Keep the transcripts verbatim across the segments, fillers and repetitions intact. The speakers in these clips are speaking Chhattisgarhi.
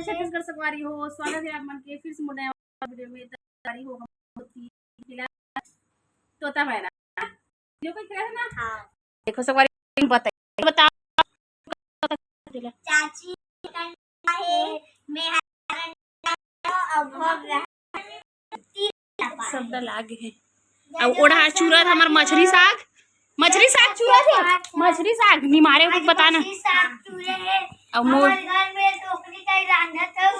छत्तीसगढ़ संगवारी हो, स्वागत है आप मन के फिर से मोर नया वीडियो में। संगवारी हो, हम होती खिला तोता मैना। वीडियो को खिला है ना? हाँ। देखो संगवारी, बताइए, बताओ। चाची है, मैं हरा अंडा और भोग रहा। सब डला गे हे। अउ ओढ़ा चूरत हमर मछरी साग, मछरी साग चूरत हे, मछरी साग निमारे कुछ बताना। मछरी साग चूरे हे। अउ मोर हमर घर में टोकरी का ही रांधत हूँ।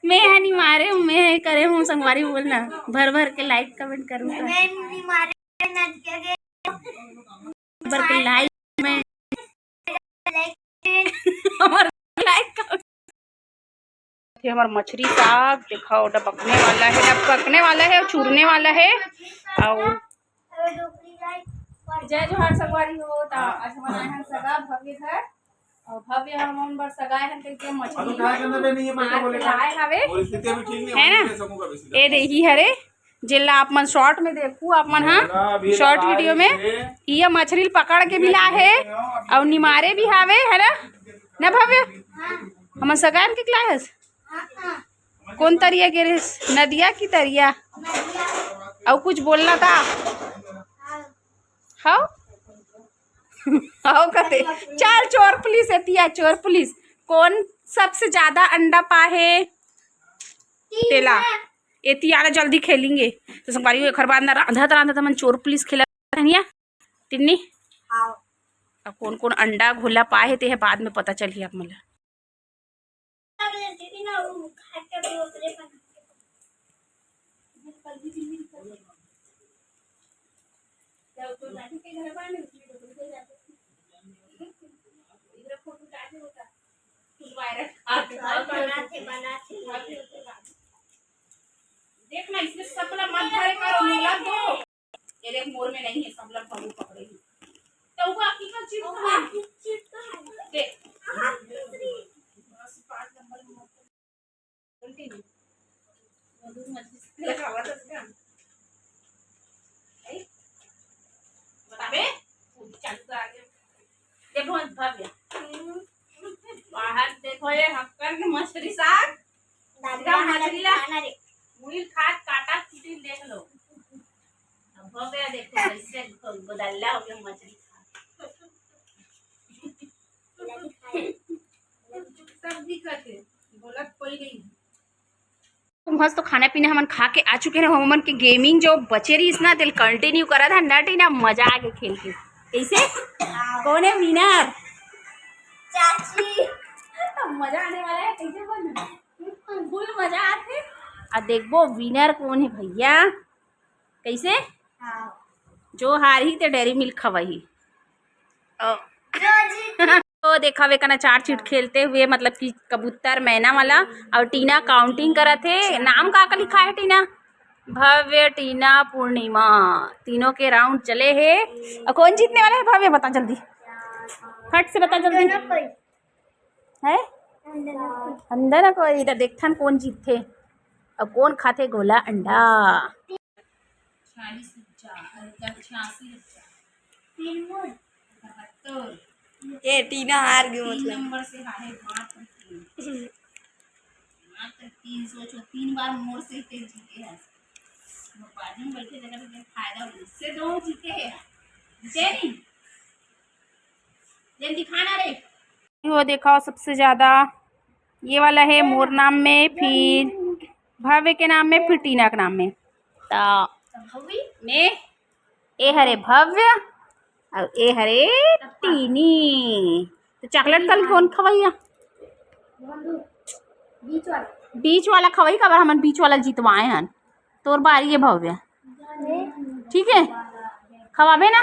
मैं हा निमारे हूँ, मैं करे हूँ संगवारी, बोलना भर भर के लाइक कमेंट करूँगा। मैं निमारे नदिया के भर के लाइक में हमर लाइक का ये हमर मछरी साग देखो, डबकने वाला है, डबकने वाला है, चूरने वाला है। और जय जोहार संगवारी हो, त आज हमन आए हन सगा भव्य घर, और भव्य हमन बर सगा हन कहिके मछरी मार के लाए हवे, है ना? ये देखी हरे, जेला आप मन शॉर्ट में देखू, आप मन हा शॉर्ट वीडियो में। ये मछरी ल पकड़ के भी ला हे, और निमारे भी हावे, है ना? ना भव्य, हमन सगा हन के लाए हस? कौन तरिया गे रहिस? नदिया की तरिया? अउ कुछ बोलना था? हाव? हाव कथे। चल चोर पुलिस, एतिया चोर पुलिस। कौन सबसे ज्यादा अंडा पाहे? तेला। एती आना जल्दी खेलेंगे। तो संगवारी हो, एखर बाद ना रांधत रांधत हमन चोर पुलिस खेलत रहनिया। टिन्नी? हाव। अब कौन कौन अंडा घोला पाहे, ते ह बाद में पता चलही आप मन ला। देखना, इसमें सबला मत भरे करो, मोला दो। ये देख, मोर में नहीं है, सबला भगू पकड़े ही। तो वो आपकी का चिप का है? देख। बस पाँच नंबर में मत। Continue। मधुर मछली से लगावा था उसका। नहीं? बता बे। चालू कर आगे। देखो, भव्य। बाहर देखो, ये हक्कर के मछली साग। दादा, सीधा मछली ला खाना रे। मुड़ी खात काटा कुटी देख लो। अब भव्य देखो, कैसे गोदल्ला हो गया मछली खात। सब दिखत हे, बोलत कोई नहीं। मस्त खाना पीना हमन खा के आ चुके हैं। हमन के गेमिंग जो बचे रहिस ना, तेल कंटिन्यू करत हन ना टीना, मजा आ गे खेल के। कैसे? कौन है विनर? चाची। मजा आने वाला है, कैसे बोल? फुल मजा आथे। आ देखबो विनर कौन है भैया, कैसे? हाँ। जो हारही ते डेयरी मिल्क खवाही। ओ। जो जीत तो देखा वे कना चार चीट खेलते हुए, मतलब कि कबूतर मैना वाला, और टीना काउंटिंग करत हे। नाम का का लिखा है टीना? भव्य, टीना, पूर्णिमा, तीनों के राउंड चले हे। और कौन जीतने वाला है भव्य, बता जल्दी, फट से बता जल्दी। दोनों कोई। है अंदर ना कोई, इधर देखथन कौन जीतथे और कौन खाथे गोला अंडा। चालीस रुपया, और इधर छियासी रुपया। फिर मोर। इकहत्तर। ये टीना हार गई तीन मतलब। नंबर से हारे मात्र तीन। मात्र तीन। सोचो, तीन बार मोर से तेज जीते हैं। वो बाजू में बैठे जगह पे फायदा हो, इससे दो जीते हैं। जीते नहीं? जल्दी खाना रे। वो देखा सबसे ज्यादा ये वाला है मोर नाम में, फिर भव्य के नाम में, फिर टीना के नाम में। तो में ए हरे भव्य और ए हरे टीनी। तो चॉकलेट कल कौन खवैया? बीच वाला। बीच वाला खवई, काबर हमन बीच वाला जीतवाए हन। तोर बारी है भव्य, ठीक है, खवाबे ना।